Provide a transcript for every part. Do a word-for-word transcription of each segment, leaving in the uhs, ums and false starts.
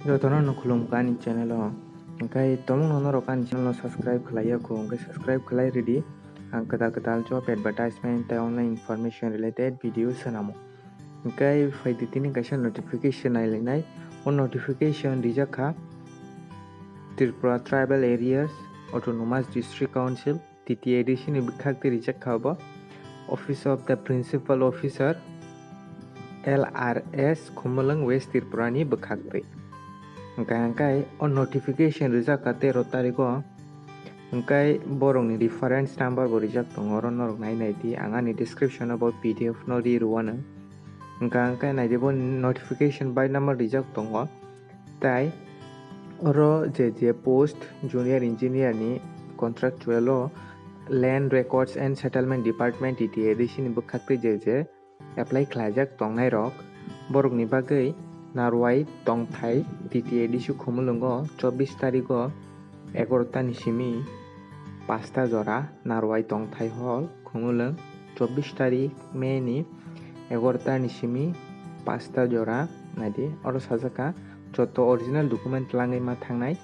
Jotono no khulumkha ani channel o. Hwnkhe tomungno norok ani channel no subscribe khlaiya kho, hwnkhe subscribe khlai ridi. Ang kwtal kwtal job advertisement tei online information related video swnamo. Hwnkhe phaidi tini kaisa notification nailainai. O notification rijak kha Tripura Tribal Areas Autonomous District Council, T T A D C ni bwkhak twi rijak kha obo, Office of the Principal Officer, L R S, Khumulwng, West Tripura ni bwkhak twi. Hwnkhe hwnkhe o notification rijak kha tero tarikh o, hwnkhe borokni reference number bo rijak tongo, oro norok nai nai di, ang ani description o bo P D F no ri rwano. Hwnkhe hwnkhe nai di, bo notification by number rijak tongo. Tai oro je je post junior engineer ni contractual o Land Records and Settlement Department, T T A D C ni bwkhak twi je je apply khlaijak tongnai rok, borok ni bagwi narwai tongthai T T A D C Khumulwng o chobbish tarikh o egaroh ta ni simi panch ta jora narwai tongthai hall Khumulwng, chobbish tarikh May ni egaroh ta ni simi panch ta jora. Nai di, oro sajak kha, joto original document twlangwi ma thangnai,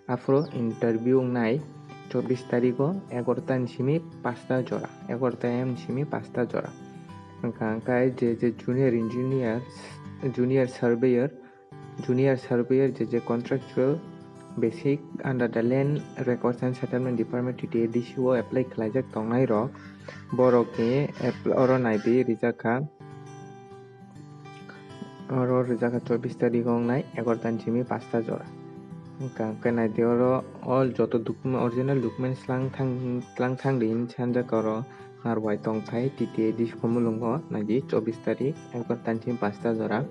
aphuru interview wngnai chobbish tarikh o egaroh ta ni simi panch ta jora, egaroh ta A M ni simi panch ta jora. Hwnkha hwnkhe je je junior engineer, junior surveyor, junior surveyor je je contractual basic under the Land Records and Settlement Department, T T A D C o apply khlaijak tongnai rok, borok ni app-, oro nai di, rijak kha, oro rijak kha chobbish tarikh o wngnai egaroh ta ni simi panch ta jora. Hwnkha hwnkhe nai di, oro all joto document, original documents twlang thang, twlang thang di hinwi sanjak oro narwai tongthai T T A D C Khumulwng o, nai di, chobbish tarikh egaroh ta ni simi panch ta jora.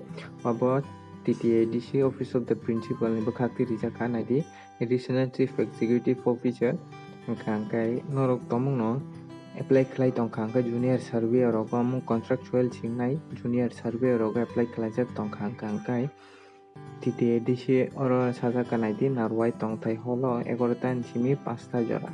Obo T T A D C Office of the Principal ni bwkhak twi rijak kha, nai di, Additional Chief Executive Officer. Hwnkha hwnkhe norok tomungno apply khlai tongkha hwnkhe junior surveyor rok, omo contractual singnai junior surveyor rok apply khlaijak tongkha hwnkha hwnkhe T T A D C oro sajak kha, nai di, narwai tongthai hall o egaroh ta ni simi panch ta jora,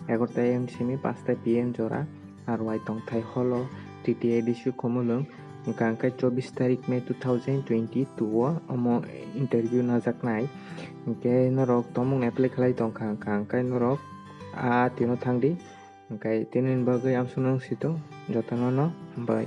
egaroh ta A M ni simi panch ta P M jora narwai tongthai hall o T T A D C Khumulwng. Hwnkha hwnkhe chobbish tarikh May two thousand twenty-two o omo interview najaknai. Hwnkhe norok tomungno apply khlai tongkha hwnkha hwnkhe norok a tino thang di. Hwnkhe tini bagwi amsukno sito, jotono no hambai.